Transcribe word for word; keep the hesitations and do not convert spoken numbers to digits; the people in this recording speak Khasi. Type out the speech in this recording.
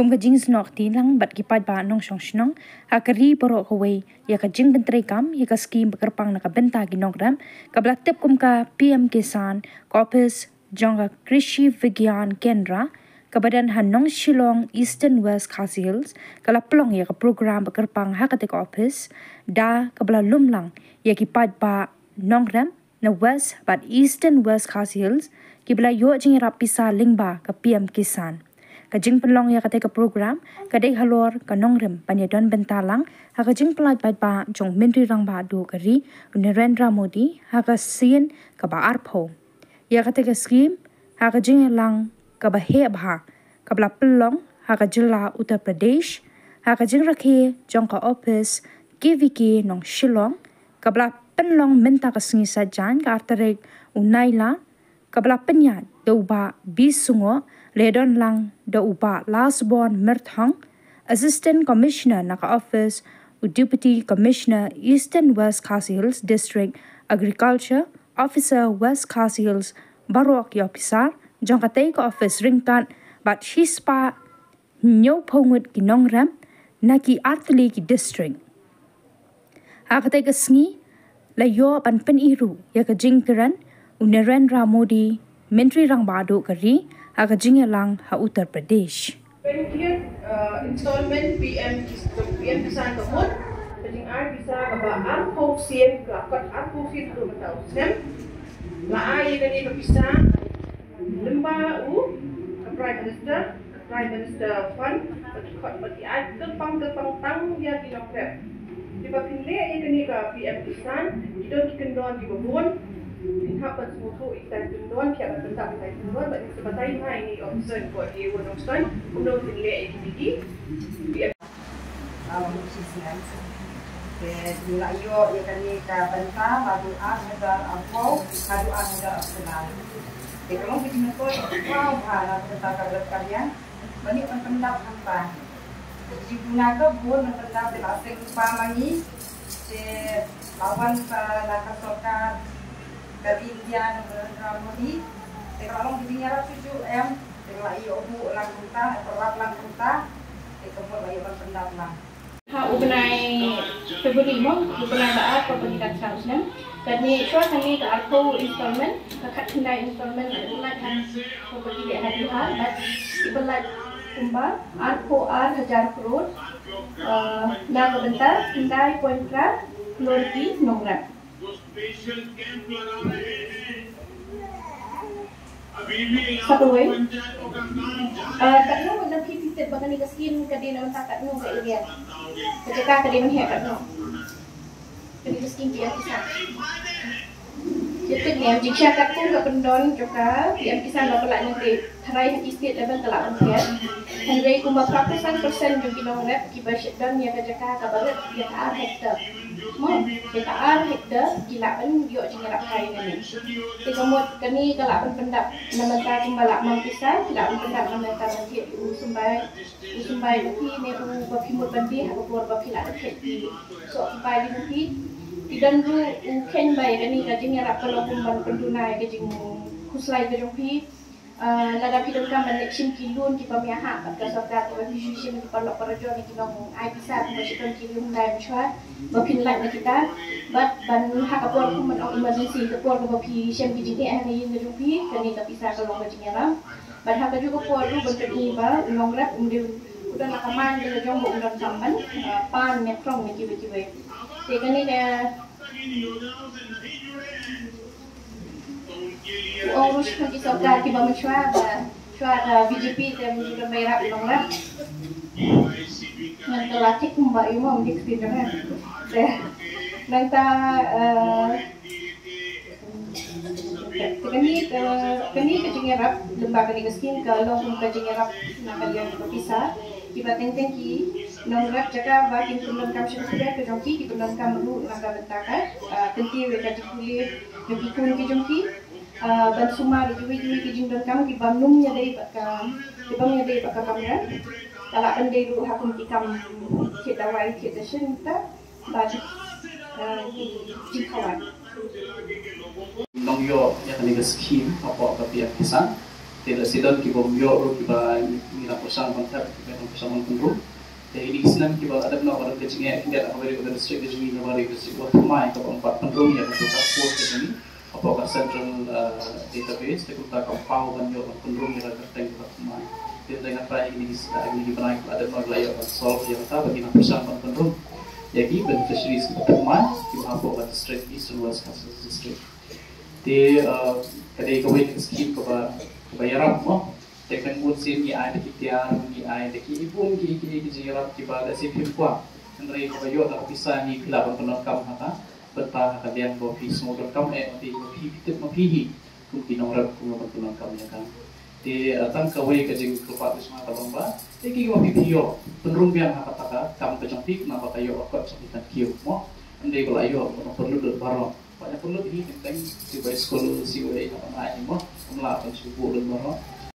Ka jingsnoh kti lang bad ki paidbah nongshong shnong ha ka ri baroh kawei ïa ka jingpyntreikam ïa ka skhim bakyrpang na ka bynta ki nongrep kaba la tip kum ka P M Kisan, ka ophis jong ka Krishi Vigyan Kendra kaba don ha Nongshillong, Eastern West Khasi Hills, ka la pynlong ïa ka program bakyrpang ha katei ka ophis da kaba la lum lang ïa ki paidbah nongrep na West bad Eastern West Khasi Hills kiba la ïoh jingïarap pisa lyngba ka P M Kisan. Ka jingpynlong ïa katei ka program ka dei halor ka nongrim ban ïadon bynta lang ha ka jingpyllait paidbah jong u Myntri Rangbah Duh ka ri, u Narendra Modi, ha ka sien kaba arphew. Ïa katei ka skhim ha ka jingïalang kaba heh bha kaba la pynlong ha ka jylla Uttar Pradesh, ha ka jingrakhe jong ka ophis K V K Nongshillong, kaba la pynlong mynta ka sngi Saitjaiñ, ka ar tarik u Nailar, kaba la pynïaid da u Bah B Sungoh, la ïadon lang da u Bah Lasborn Myrthong, Assistant Commissioner na ka ophis u Deputy Commissioner, Eastern West Khasi Hills District, Agriculture Officer, West Khasi Hills, baroh ki ophisar jong katei ka ophis ryngkat bad shispah hynñiewphew ngut ki nongrep na ki artylli ki district. Ha katei ka sngi la ïoh ban pyni ruh ïa ka jingkren u Narendra Modi, Myntri Rangbah Duh ka ri, ha ka jingïalang ha Uttar Pradesh. Twentieth, uh, installment P M Kis-, P M Kisan ka mut ka jingai pisa kaba arphew sien, ka kot arphew sien haduh mynta u snem. La ai ïa kane ka pisa lyngba u ka Prime Minister, ka Prime Minister Fund, ba ki khot ba ki ai kyrpang kyrpang tang ïa ki nongrep. Te ba phin leh ïa kane ka P M Kisan, ki don ki kyndon kiba bun. Phin hap ban sngewthuh ïa kita ki kyndon, ki hap ban pyntip ïa kita ki kyndon, bad ngin sa batai ma ine i officer ko ïa u nongsan kumno phin leh ïa kine ki. Te ngi la ïoh ïa kane ka bynta naduh ar hajar arphew haduh ar hajar arphew lai. Te ka long ka jingmyntoi kaba khraw bha na ka bynta ka rep ka riang ban ïoh ban pyndap hangta. Te ka jingduna ka bun ban pyndap te la seng lypa ma ngi. Te la wan sa na ka sorkar ka ri India na Narendra Modi. Te ka la long ka jingïarap shuh shuh em. Te ka la ïoh buh lang kumta, pynrap lang kumta. Te ka mut la ïoh ban pyndap lang. Ha u bnai February mo, u bnai ba ar, ka bnai ka sa u snem. Katne shuwa kane ka arphew installment, ka khatkhyndai installment, ka bnai ka, ka bnai ha Bihar, bad ka bnai kumba arphew ar hajar crore, eh, na ka bynta khyndai point phra klur ki nongrep. Sa kawei. Ah, katno ngut na phi phi tip ba kane ka skim ka dei na bynta katno ka area? Ka jaka ka dei mynheh katno? Kane ka skim P M Kisan. Phi tip ne, jingshisha katkum ka pyndon jong ka P M Kisan ba ka la nang te tharai ha ki state level ka la ban pher. Hynrei kumba phra phew san percent jong ki nongrep kiba shah don ïa ka jaka kaba rit ïa ka ar hektar. Mo, ïa ka ar hektar ki lah ban ïoh jingïarap kai nangne. Te ka mut kane ka lah ban pyndap na bynta kumba lah mang pisa, ki lah ban pyndap na bynta ban thied u symbai, u symbai u phi ne u ba phi mut ban die ha ka por ba phi lah da thied ki soh ki pai ki u phi. Ki don ruh u kheiñ ba ïa kane ka jingïarap ka long kum ban pynduna ïa ka jingkhuslai ka jong phi. Ah, lada phi donkam ban leit shim ki loan kiba ïahap bad ka sorkar, kiba phi shu shim ki paralok parajor ne ki nong ai pisa, kiba shu don ki Hyundai mynshuwa ba phin lait na kita. Bad ban ha ka por kum ban ong emergency, ka por kaba phi shem ki jingeh ha ïing ka jong phi, kane ka pisa ka long ka jingïarap. Bad ha kajuh ka por ruh ban pyni ba u nongrep um dei u don la ka man ka la jong ba um donkam ban, ah, pan ne krong ne kiwei kiwei. Te kane ka U ong ruh sha ki sorkar kiba mynshuwa ba shuwa ka B J P te ym ju don ba ïarap ïa u nongrep. Ngan kylla thik kumba ïa u mo ym dei ktien jong nga. Te nangta, eh, te kane ka, kane ka jingïarap lyngba kane ka skim ka long kum ka jingïarap na ka liang ka pisa kiba teng teng ki nongrep jaka ba kin pyndonkam sha ka pyrthei ka jong ki, ki pyndonkam ruh na ka bynta ka, eh, kyntiew ïa ka jingpule jong ki khun ki jong ki. Ah, ban sumar ïa kiwei kiwei ki jingdonkam kiba ym ïadei bad ka, kiba ym ïadei bad ka kamra. Ka lah ban dei ruh ha kum ki kam thied dawai, thied dashin ta bad, ah, ki jingkhawai. Nongïoh ïa kane ka skim hapoh ka P M Kisan. Te lehse don kiba ym ïoh ruh kiba ngi nang pyrshang ban thep, kiba nang pyrshang ban pynrung. Te ine i snem kiba la dep noh, ba don ka jingeh khyndiat ha kawei ka district ka jong ngi, kaba dei ka district West Pyrmai, kaba ym pat pynrung ïa ka task force ka jong ngi hapoh ka central, uh, database. Te kumta kam paw ban ïoh ban pynrung ïa ka kyrteng ka West Pyrmai. Te tang hangta ine i snem, ine i bnai kiba la dep noh la ïoh ban solve ïa kata, ba ngi nang pyrshang ban pynrung ïa ki beneficiaries kiba Pyrmai kiba hapoh ka district Eastern West Khasi Hills District. Te, uh, ka dei kawei ka skim kaba, kaba ïarap mo. Te kan bun sien ngi ai da ki tiar, ngi ai da ki bun ki, ki, ki jingïarap kiba lehse phim kwah. Hynrei kaba ïoh da ka pisa ngi phi lah ban pyndonkam ha ka bynta, ha ka liang ba phi sngewdonkam eh, ma phi, ma phi, phi tip ma phi hi kum ki nongrep kumno ban pyndonkam ïa ka. Te, uh, tang kawei ka jingkyrpad ka jong nga ka long ba te kiba phi, phi ïoh pynrung biang ha kata ka kam ka jong phi, namar ba ka ïoh ka kot jong phi kan kiew mo. Ym dei ba la ïoh ba nang pynlut lut baroh. Ba nang pynlut hi teng teng siew bai skul, siew bai na, na hi mo. Kam lah ban shu buh lut baroh.